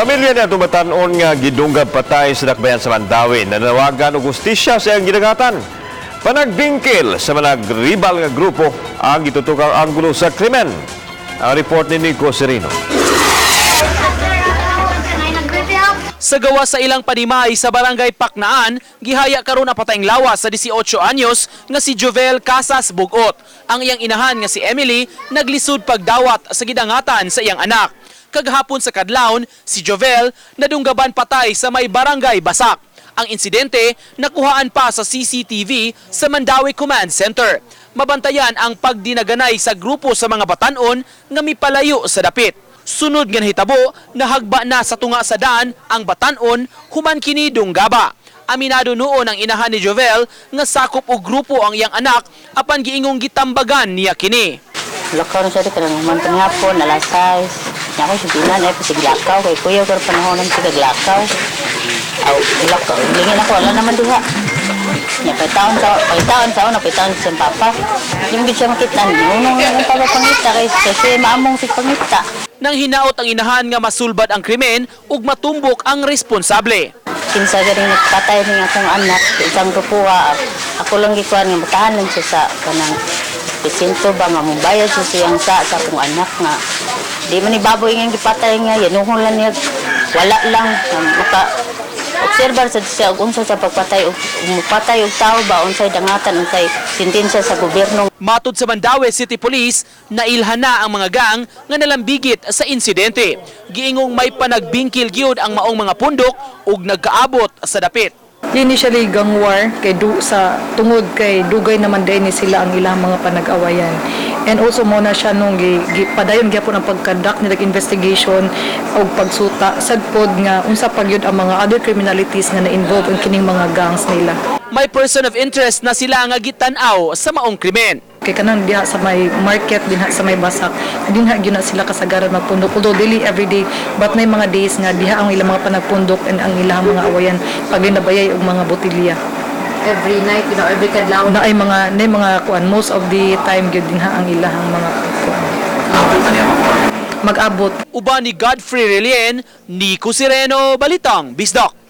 Pamilya niya batan-on nga gidunggab patay sa dakbayan sa Mandaue, nanawagan og hustisya sa iyang gidangatan. Panagbingkil sa managribal nga grupo ang gitutukang anggulo sa krimen. Ang report ni Nico Serino. Sa gawa sa ilang panimay sa barangay Paknaan, gihaya karon ang patayng lawas sa 18 anyos nga si Jovel Casas Bugot. Ang iyang inahan nga si Emily naglisod pagdawat sa gidangatan sa iyang anak. Kagahapon sa kadlawon, si Jovel nadunggaban patay sa may barangay Basak. Ang insidente nakuhaan pa sa CCTV sa Mandaue Command Center. Mabantayan ang pagdinaganay sa grupo sa mga batanon nga mipalayo sa dapit. Sunod nga nahitabo, nahagba na sa tunga sa daan ang batanon human kini dunggaba. Aminado noon ang inahan ni Jovel nga sakop og grupo ang iyang anak apan giingong gitambagan niya kini. Lakaw na siya di kanang human panihapon, alas 6. Nya ako siya binan ay pasig lakaw kay kuya pero panahon ng sige lakaw. Aw, lakaw, lingin ako wala naman diha. Nya pay taon sa una, pay taon sa papa. Di mo gid siya makita. Nunong lang ang papa pangita kay kasi maamong si pangita. Nang hinaot ang inahan nga masulbad ang krimen ug matumbok ang responsable. Kinsa ganing nagpatay ning akong anak, isang grupuha, ako lang gikuan nga mutahan lang siya sa kanang presinto ba nga mubayad siya siyang sa akong anak nga di man ni baboy nga gipatay nga yanuhon lang niya, wala lang nga maka obserbar sa siya og unsa sa pagpatay og mupatay og tawo ba, unsay dangatan, unsay sentensya sa gobyerno. Matod sa Mandaue City Police, nailhan na ang mga gang nga nalambigit sa insidente. Giingong may panagbingkil gyud ang maong mga pundok ug nagkaabot sa dapit. Initially gang war kay du sa tungod kay dugay naman din ni sila ang ilang mga panag-awayan. And also mo na siya nung gi padayon gyapon ang pag-conduct nila investigation og pagsuta sad pod nga unsa pa gyud ang mga other criminalities nga na-involve ang kining mga gangs nila. May person of interest na sila nga gitan-aw sa maong krimen. Kay kanang diha sa may market dinha sa may Basak, dinha gyud na sila kasagaran magpundok, although dili everyday, but may mga days nga diha ang ilang mga panagpundok and ang ilang mga awayan pag nabayay og mga botelya. Every night, every kadlaw. Na ay mga kuan, most of the time gyud dinha ang ilahang mga kuan mag-abot. Uban ni Godfrey Relien, Nico Sireno, Balitang Bisdak.